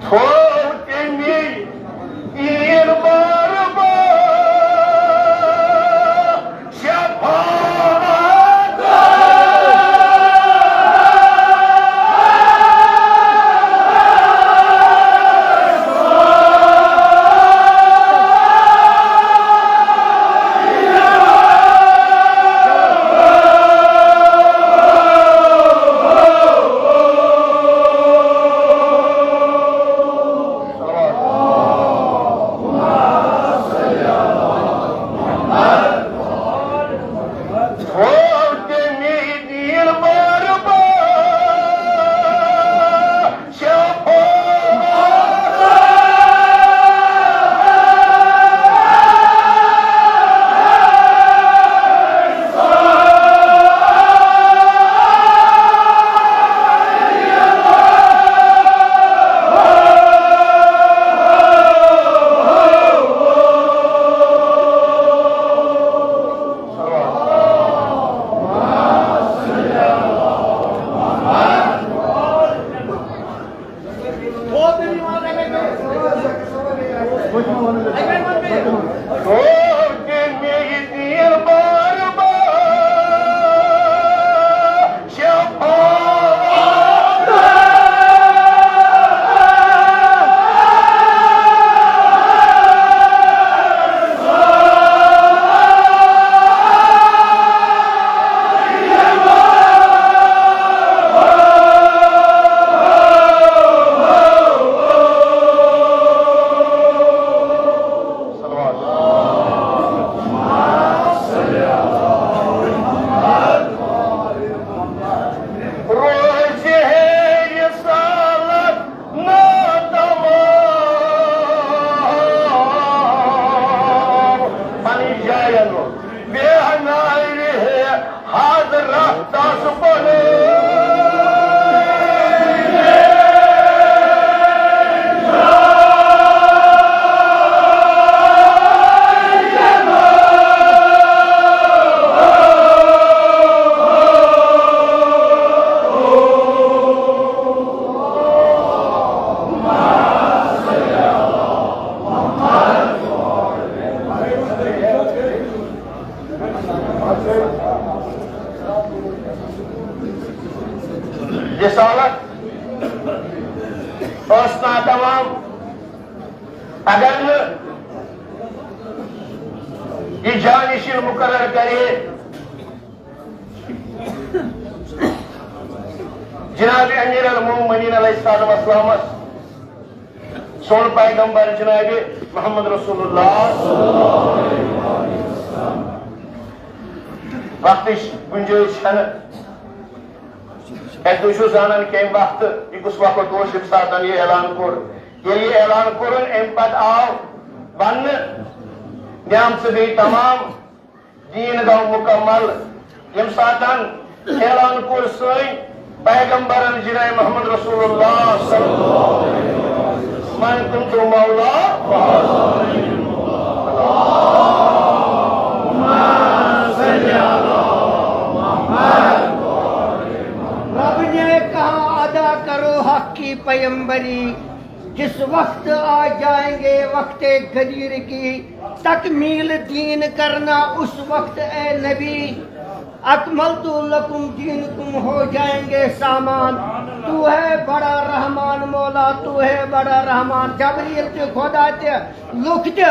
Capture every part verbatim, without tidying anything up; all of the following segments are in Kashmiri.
تھوو تٔمی تین بار بار شفاعت۔ روزِ ہے رسالت ناتمام۔ پنٕنۍ جایَن منٛز۔ بیٚہناوِ ہے حضرت تس پنٕنۍ۔ رسالت ٲس ناتمام۔ اگر نہٕ یہِ جانشین مقرر کرِ ہے جناب امیر المومنین علیہ الصلوۃ والسلامس، سون پیغمبر جناب محمد رسول اللہ، وقتٕچ گنجٲیش چھنہٕ۔ اَسہِ تُہۍ چھِو زانان کَمہِ وقتہٕ یہِ کُس وقت اوس ییٚمہِ ساتہٕ یہِ اعلان کوٚر۔ ییٚلہِ یہِ اعلان کوٚرُن، اَمہِ پتہٕ آو وننہٕ، نعمژٕ گٔے تمام، دیٖن گوٚو مُکمل۔ ییٚمہِ ساتہٕ اعلان کوٚر سٲنۍ پیغمبرن جناب محمد رسول اللہ صلی اللہ علیہ وسلم، من کنت مولا، رب نے کہا، ادا کرو حق کی پیمبری، جس وقت آ جائیں گے وقت غدیر کی، تکمیل دین کرنا اس وقت اے نبی، اکملت لکم دینکم ہو جائیں گے سامان۔ تو ہے بڑا رحمان مولا، تو ہے بڑا رحمان۔ جبریل تہِ، خدا تہِ، لُکھ تہِ،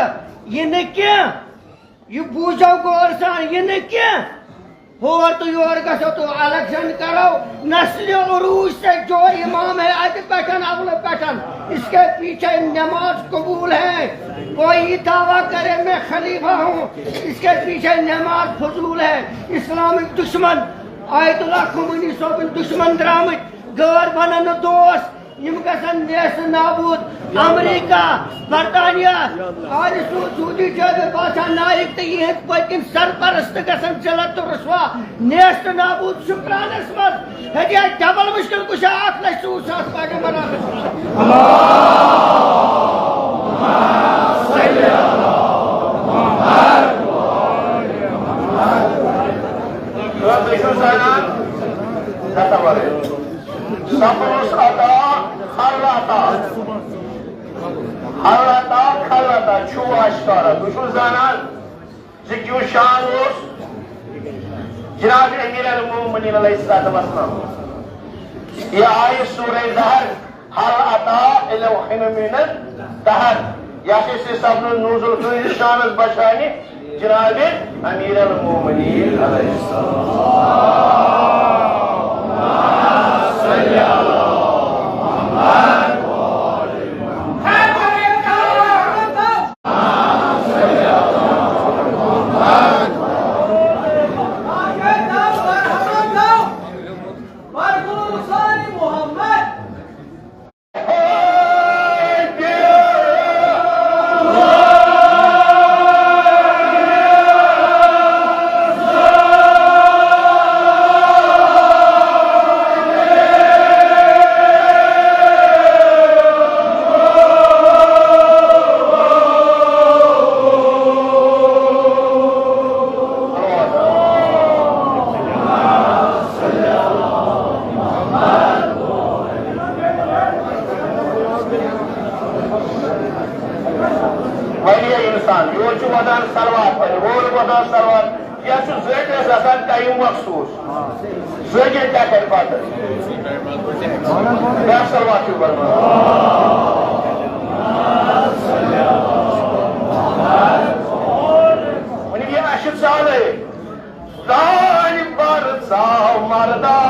یہِ نہٕ کینٛہہ، یہِ بوٗزو غور سان، یہِ نہٕ کینٛہہ۔ ہور تہٕ یور گژھو تہٕ الیکشن کرو۔ نسل عروج سے جو امام ہے، اتہِ پٮ۪ٹھ، اولہٕ پٮ۪ٹھ، اس کے پیچھے نماز قبول ہے۔ کوئی دعویٰ کرے میں خلیفہ ہوں، اس کے پیچھے نماز فضول ہے۔ اسلامٕکۍ دشمن، آیت اللہ خمینی صٲبٕنۍ دشمن درامٕتۍ، غٲر بنن نہٕ دوست۔ یِم گژھن نیست نابود۔ امریکہ، برطانیہ، آرسو، سعودی جٲبہِ بادشاہ نایک تہٕ یِہنٛدۍ پٔتِم سرپرست گژھن ذلت تہٕ رسوا، نیست نابود۔ شکرانس منٛز ہدیہ ڈبل مشکل کشا اکھ لچھ ژوٚوُہ ساس پیغمبر آمٕتۍ۔ تُہۍ چھِو زانان، صبر اوس عطا اللہ تعالیٰ۔ اللہ تعالیٰ، اللہ تعالیٰ چھُ آشکارا، تُہۍ چھِو زانان زِ کیُتھ شان اوس جناب امیر المومنین علیہ الصلوۃ والسلام۔ یہِ آیہِ سورہ دہر، هل أتى على الإنسان حين من الدهر۔ یہِ ہسا چھِ سبب نزول کٲنٛسہِ شانس بچاونہِ جناب امیر المومنین علیہ السلام۔ واریاہ انسان، یور چھُ واتان صلوات پرنہِ، ہور واتان صلوات، یا چھُ ذٲکرس آسان ٹایم مخصوص، ذٲکر کیٛاہ کرِ پتہٕ؟ بیٛاکھ صلوات چھُ پرناوان۔ وۄنۍ یہِ اَسہِ چھُ ژالے۔ دانہِ برژاو مردہ۔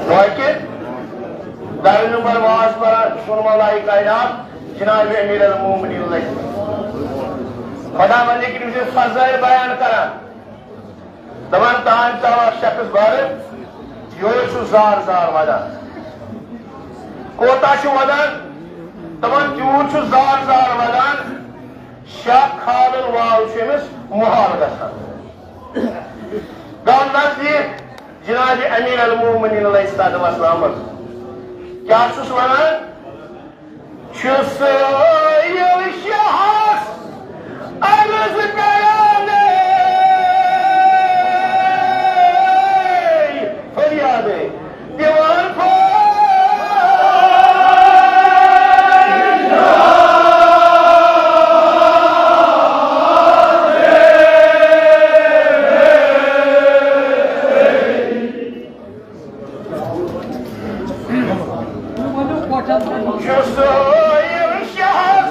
واقع دَہہِ نمبر واز پران سون ملائے کائنات جناب امیر المومنین علیہ۔ خدا ملک یِم چھِ فضائل بیان کران، دپان تام ژاو اکھ شخص بارٕ، یورٕ چھُ زار زار ودان۔ کوتاہ چھُ ودان؟ دپان تیوٗت چھُ زار زار ودان، شاہ کھالُن واو چھُ أمِس محال گژھان۔ گوٚو نزدیٖک جناب امیر المومنین علیہ الصلوۃ والسلامس۔ کیٛاہ چھُس ونان؟ چھُ سٲیِل شاہس عرض کران، فریاد دِوان فوج۔ چھُ سٲیِل شاہس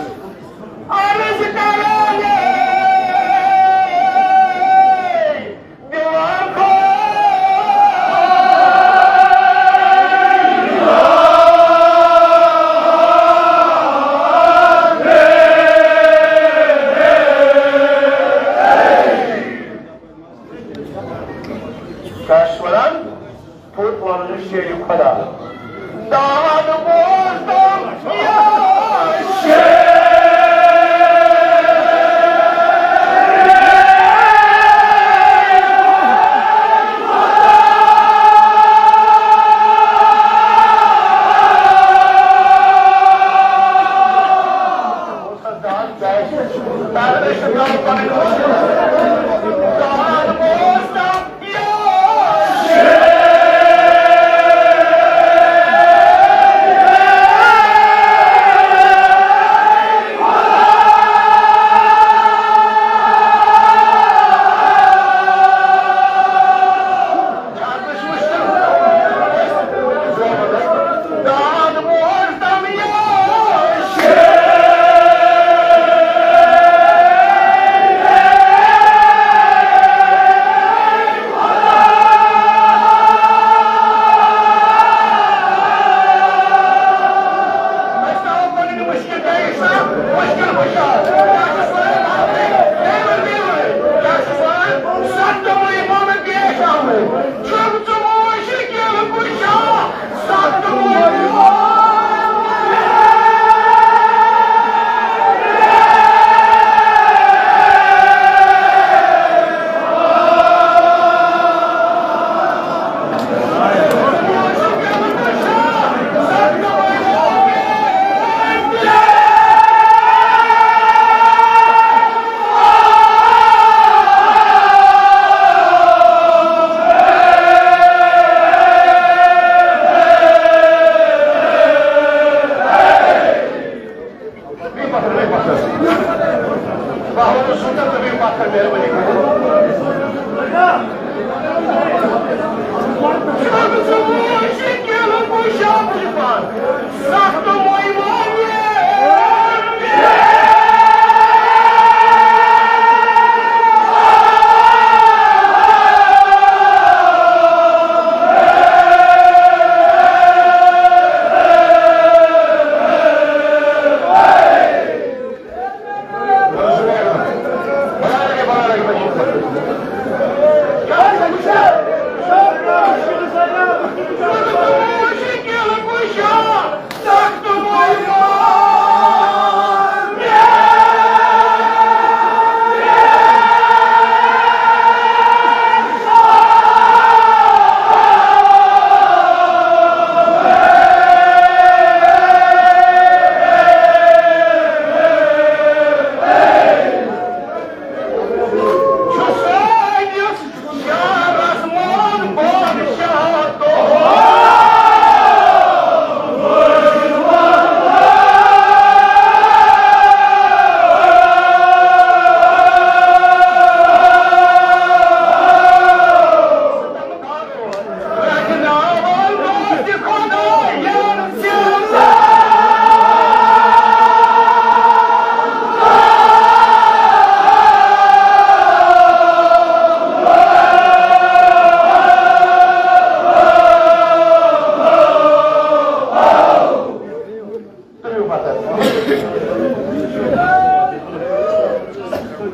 تُلِو پتہٕ۔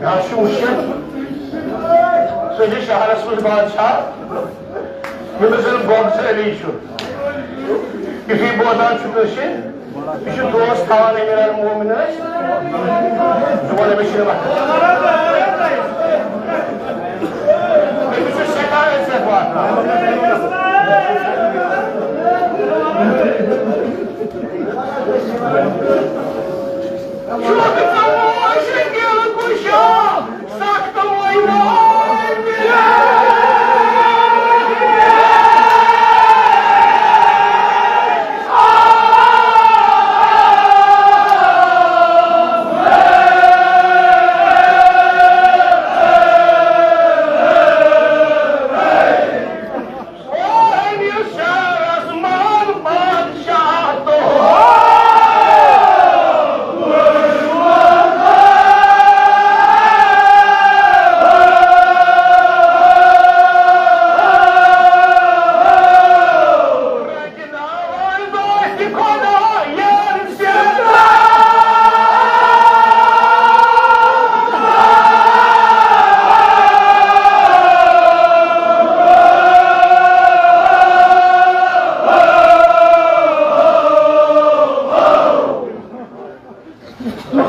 مےٚ حظ چھُ وٕچھِتھ، سٲنِس شہرس منٛز بادشاہ، ییٚمِس زن بۄگژٕ علی چھُ۔ یُتھُے بوزان چھُ کٲنٛسہِ، یہِ چھُ دوست تھاوان امیر المومنین۔ ژٕ وَن أمِس چھُنہٕ وَتھ۔ أمِس چھُ سٮ۪ٹھاہ عزت واتناوان۔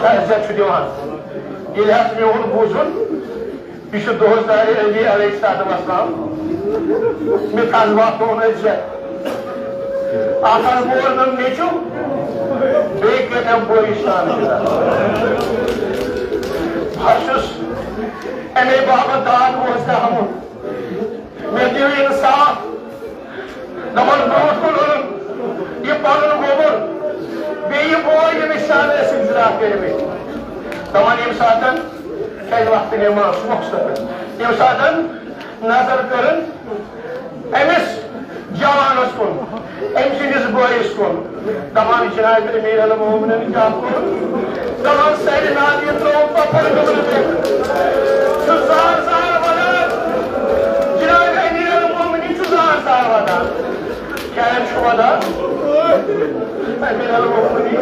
عزت چھُ دِوان۔ ییٚلہِ حظ میون بوٗزُن، یہِ چھُ دۄہَس دارِ علی علیہ السلام، مےٚ کَس واتنووُن عزت۔ اَتھ حظ ووت نہٕ نیٚچُو، بیٚیہِ کٔرۍ مےٚ بٲیِش سان خدمت۔ بہٕ چھُس اَمے باپتھ داد ووٚژھ آمُت۔ مےٚ دِیِو اِنصاف۔ دَپان برٛونٛٹھ کُن اوٚنُن یہِ پَنُن گوٚبُر، بیٚیہِ یہِ بوے، ییٚمِس شانہٕ ٲسِکھ زِنا کٔرمٕتۍ۔ دَپان ییٚمہِ ساتَن کَنہِ وقتہٕ نٮ۪ماز چھُ مۄخصر۔ ییٚمہِ ساتَن نظر کٔرٕن أمِس جوانَس کُن، أمۍ سٕنٛدِس بٲیِس کُن، دَپان، جناب امیر المومنین کیٛاہ کوٚر؟ دَپان، سیدنا علی ترٛوو پتھر قبلہٕ پٮ۪ٹھ۔ چھُ زار زار وَدان، جناب امیر المومنین چھُ زار زار وَدان۔ کیٛازِ چھُ وَدان؟ امیر المومنین،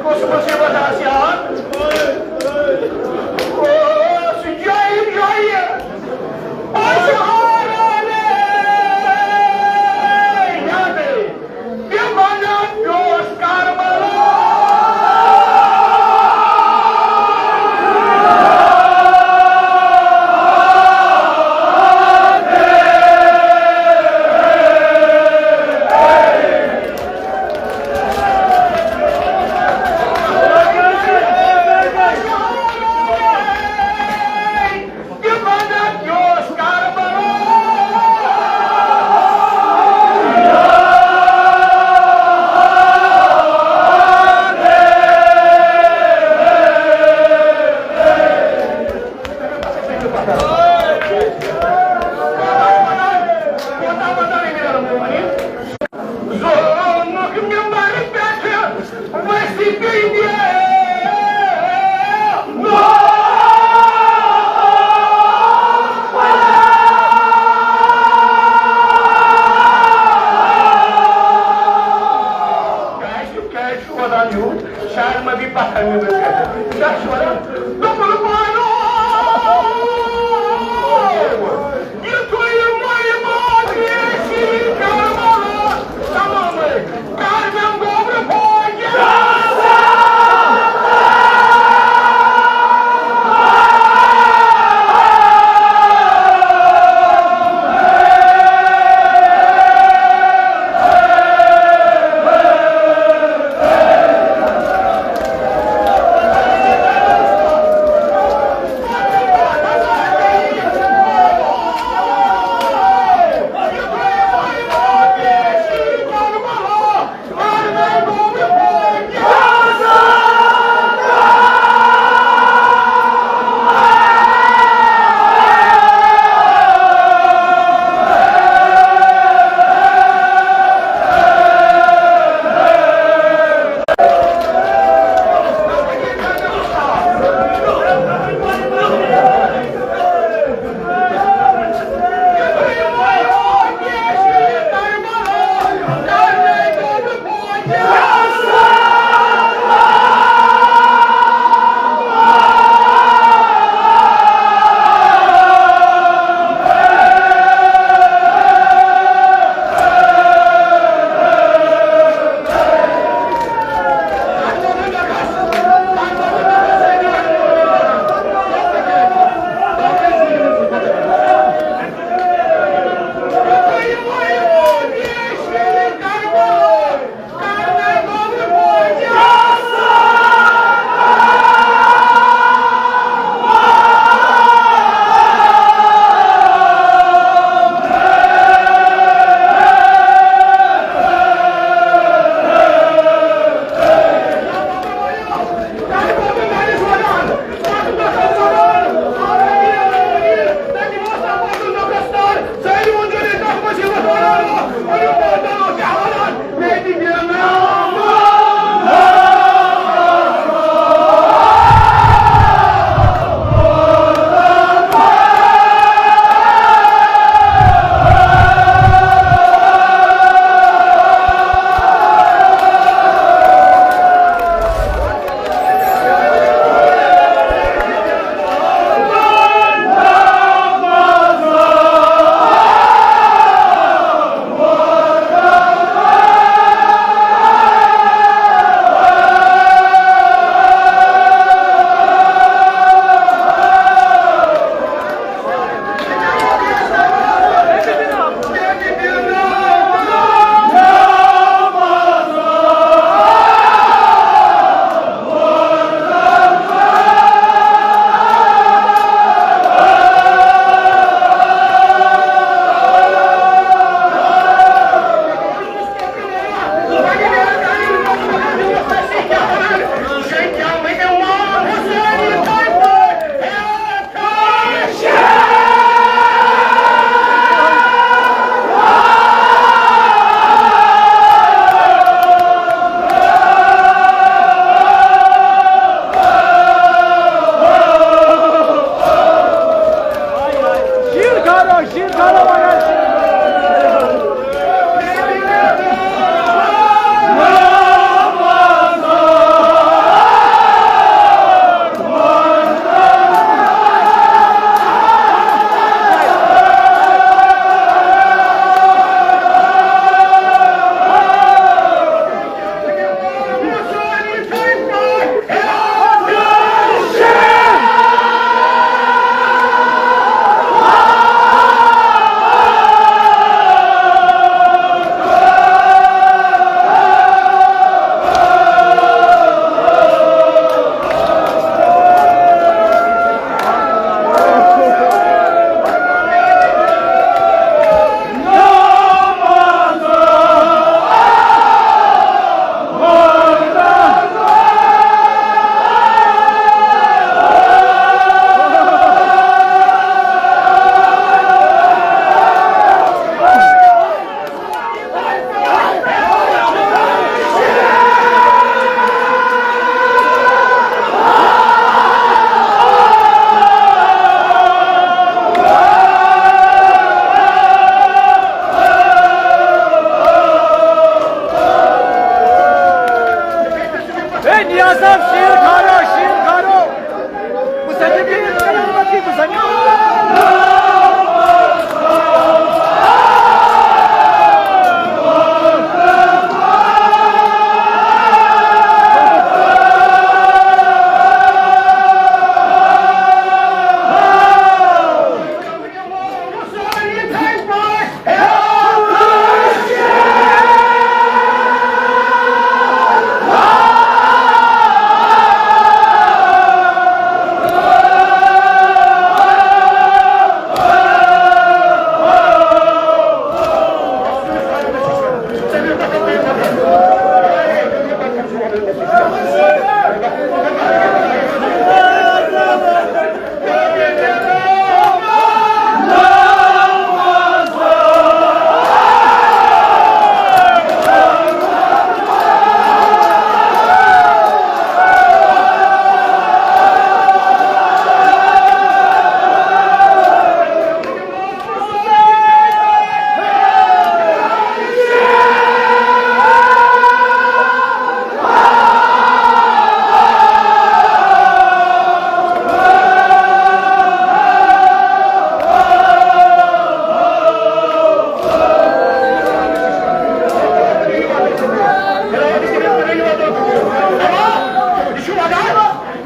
کُس مُصیٖبت آسہِ یاد؟ اوس جایہِ جایہِ۔ ظہورُک مِمبر پٮ۪ٹھ ؤسِتھ گٔے کیٛازِ، کیٛازِ چھُ وَدان یوٗت؟ شاید ما بی پَتھَر مِمبر پٮ۪ٹھ۔ کیٛاہ چھُ وَدان؟ دوٚپُن پانہٕ۔ یُتھُے مۄیہِ ماجہِ شیٖرِتھ کربلا تمامٕے کر مےٚ گوبرٕ فوج۔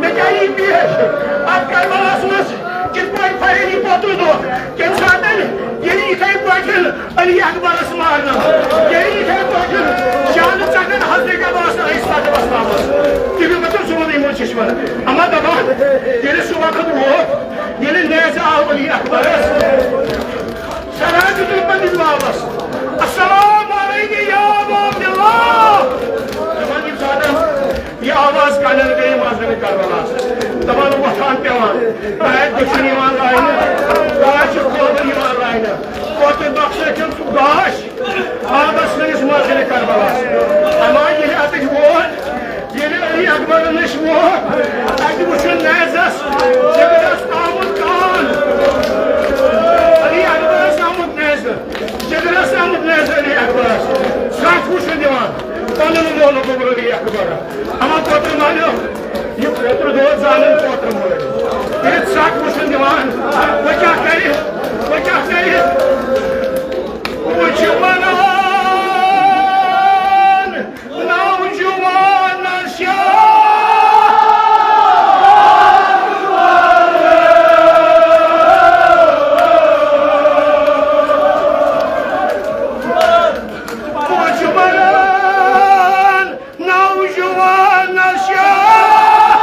مےٚ کیٛاہ یی پیش؟ اَتھ کربلاہَس منٛز کِتھ پٲٹھۍ پھرِ یہِ پوٚتُے دۄہ؟ کَمہِ ساتہٕ ییٚلہِ یِتھَے پٲٹھۍ علی اکبرس مارنہٕ، ییٚلہِ یِتھَے پٲٹھۍ جانہٕ ژَٹن حضرت عباس علیہ الصلوۃ والسلامس، تِم یِم تِم ظلم یِمن چھِ وَنان۔ اما دَپان، ییٚلہِ سُہ وقت ووت، ییٚلہِ نیزٕ آو علی اکبرس، سلام دیُتُن پننِس بابس، "السلام علیک یا ابا عبداللہ۔" دَپان، ییٚمہِ ساتہٕ یہِ آواز کَنن گٔیہِ مزرِ کربلاہَس۔ دَپان وۄتھان پٮ۪وان، داے دٔچھُن یِوان لاینہٕ، داے چھُ کھووُر یِوان لاینہٕ۔ کھوتہٕ بخشے چھُم سُہ گاش، آبس سٲنِس مزرِ کربلاہَس۔ اما ییٚلہِ اَتِتھ ووت، ییٚلہِ علی اکبرن نِش ووت، اَتہِ وُچھُن نیزس، جِگرس آمُت کان۔ علی اکبرس آمُت نیزٕ، جِگرس آمُت نیزٕ علی اکبرس۔ سَتھ وُچھُن دِوان، پنُن مولہٕ گوٚبُر علی اکبر۔ اما پوتُر مانیو، یہِ پوتُر دود زانن پوتُر مول۔ ییٚلہِ ژکھ وٕچھُن دِوان، وۄنۍ کیٛاہ کرِ؟ وۄنۍ کیٛاہ کرِ؟ وۄنۍ چھِ ونان، نوجوانس شاہ۔ وۄنۍ چھِ ونان، نوجوانس شاہ۔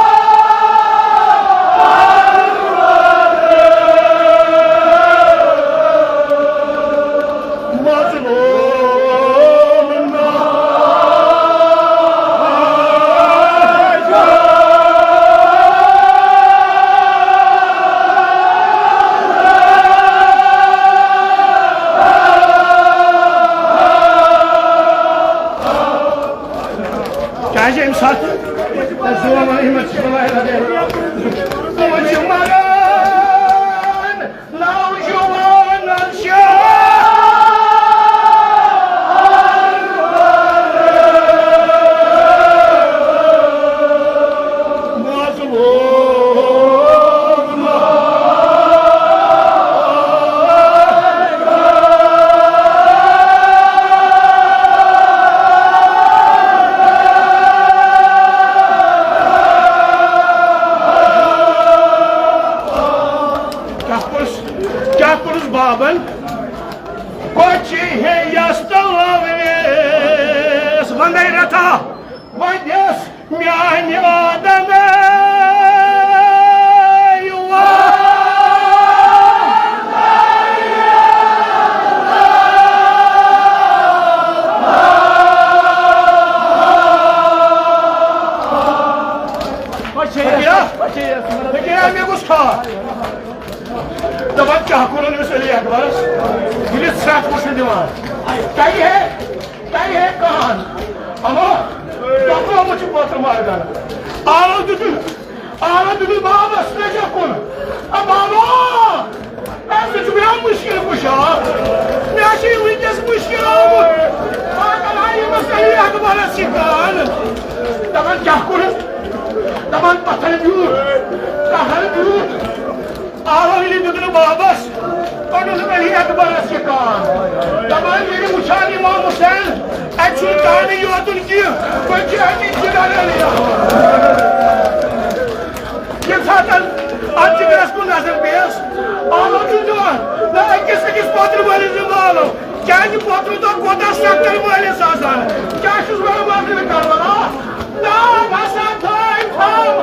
مظلوم نہ۔ کیٛازِ اَمہِ ساتہٕ زوم احمد چھِ بُلایہِ لگٲوِتھ۔ تِمن چھِ مران نوجوانن شاہ۔ مظلوم۔ کیٛاہ کوٚرُس، کیٛاہ کوٚرُس بابن؟ کۄچہِ ہے یس تہٕ وویس وندے رتھا ودیس میانہِ آدمے یور۔ فقیرا، فقیرا، مےٚ گوٚژھ کھا۔ دَپان کیٛاہ کوٚرُن أمِس علی اکبرس؟ ییٚلہِ ژھرٛٹھ وٕچھُن دِوان۔ تَلہِ ہے، تَلہِ ہے کَہَن۔ اَما، پَکنومُت چھُ پوتُر مارگن۔ آلو دیُتُن، آلو دیُتُن بابَس نظرِ کُن۔ اَ بابا، اَسہِ چھُ مےٚ مُشکِل کُشا۔ مےٚ چھُ وٕنکیٚس مُشکِل آمُت۔ پاگل آیہِ أمِس علی اکبرس یہِ کَہَن۔ دَپان کیٛاہ کوٚرُن؟ دَپان پَتھر دیُت، کَہَن دیُت۔ آلو ییٚلہِ دیُت نہٕ بابَس، کوٚڑُن علی اکبرس یہِ کان۔ دَپان ییٚلہِ وٕچھان اِمام حُسین، اَتہِ چھُنہٕ کانٕے یوتُن کینٛہہ، بٔلکہِ اَتہِ چھِ جِگر علی اکبر۔ ییٚمہِ ساتہٕ اَتھ جِگرَس کُن نظر پیٚیَس، آلو چھُ دِوان، نہ أکِس أکِس پوترِ وٲلِس دِمہٕ آلو۔ کیٛازِ پوتُر دۄہ کوتاہ سخت مٲلِس آسان۔ کیٛاہ چھُس وَنان مغربِ کربلا؟ ناو ہسا تھٲے تھَم